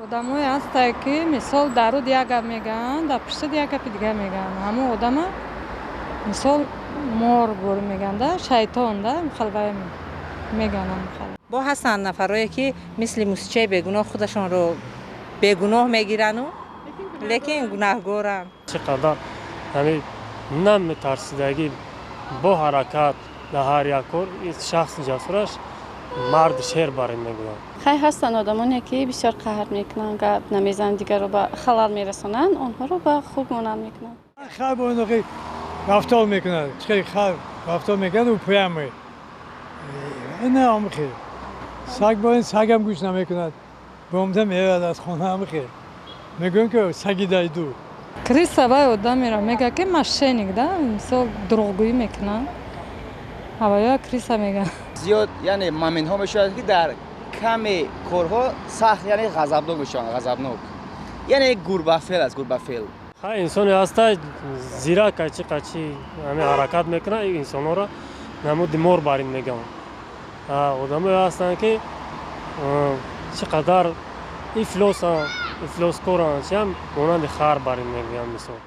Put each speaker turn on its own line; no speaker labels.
Одамое ҳастае, ки мисол дар руд як гап мегӯянд, дар пуштат як гапи дигар мегӯянд. Ҳамон одама мисол мор бур мегӯянд да, шайтон да, хел вай мегӯянд ҳамин.
Бо ҳастанд нафарое, ки мисли мусичаи бегуноҳ худашонро бегуноҳ мегирану, лекин гунаҳгоранд.
Чӣ қадар ҳамин наметарсидагӣ, бо ҳаракат дар ҳар як кор, шахси ҷасураш марди шер бар ин мегӯянд.
Хай, ҳастанд одамоне, ки бисёр қаҳр мекунанд, гап намезананд, дигарро ба халал мерасонанд, онҳоро ба хук монанд мекунанд.
Хар бо ино рафтор мекунад, чӣ хар рафтор мекунад, упрямый ина ҳамихел. Саг бо ин сагам гӯш намекунад, бомда мерад аз хона, ҳамихел мегӯем, ки саги дайду.
Крыса вай одамеро мегӯяд, ки мошенник да, мисол дурӯғгӯӣ мекунад, ҳавоя крыса мегӯяд.
Зиёд, яъне моментҳо мешавад, ки дар каме корҳо сахт, яъне ғазабнок мешаванд, ғазабнок, яъне гурбафел аст, гурбафел.
Ха, инсоне ҳаста, зирак, қачи қачи ҳамин ҳаракат мекунад, инсонҳоро намуди мор бар ин мегӯянд. Одамое ҳастанд, ки чӣ қадар ифлосанд, ифлоскоранд, чиам монанди хар бар ин мегӯянд мисол.